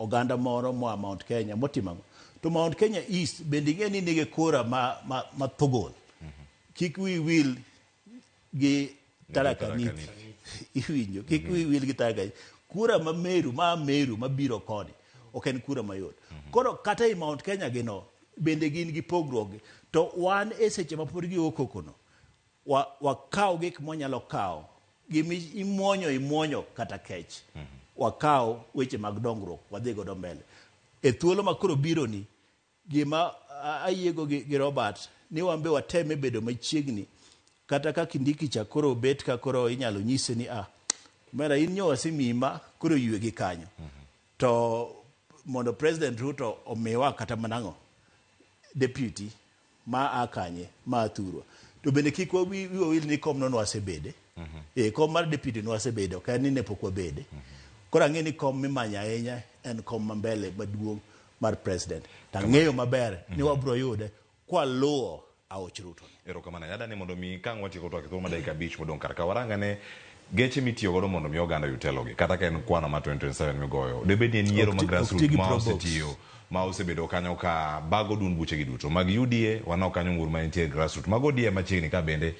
oganda moro moa Mount Kenya motimo ang'o. To Mount Kenya East bende ing'e ni nigi kura ma, ma, ma thogol. Kik wiyi wil gi Tharaka Nithi. Iwinjo, kik wiyi wil gi Tharaka Nithi. Kura ma Meru, ma Meru mabiro koni, ok en kura mayot. Koro kata i Mount Kenya gino, bende gin gi pogruok gi. To wan e seche ma pod gigo koko no, wa, wakaw gik mwanyalo kawo, gima imuonyo imuonyo kata kech. Wakaw weche mag dongruok, wadhi godo mbele. E thuolo ma koro biro ni, gima ayiego gi, gi Robert ni wan be wateme bedo machiegni kata ka Kindiki cha koro bet ka koro inyalo nyise ni ah, mera in nyo wasemiyi ma koro ywe gi kanyo. To mondo President Ruto omiwa kata mana ang'o deputy ma a kanye ma a thurwa to bende kik wiwa wil ni kom no nwasebede e kom mar deputy nwasebede ok en ni ne pok wabede koro ang'e ni kom mimanyo ahinya en kom ma mbele maduong' mar president to ang'eyo maber ni wabro yude kwaluwo aoch Ruto ni. Erokamano ahinya. Adani mondo mi ka ang' watieko twak e thuolo mar dakika abich modong' kar ka, warang ane geche mitiyo godo mondo mi oganda oyud telogi. Kata ka en kwano mar 2027 migoyo. Debed ni en yiero Ok ma ti- ok grassroots ti gi ma Probox. osetiyo ma osebedo kanyo ka bago duond buchegi duto. Mag UDA waneno kanyo ng'ur ma nitie e grassroots. Mag ODM machiegni ka bende.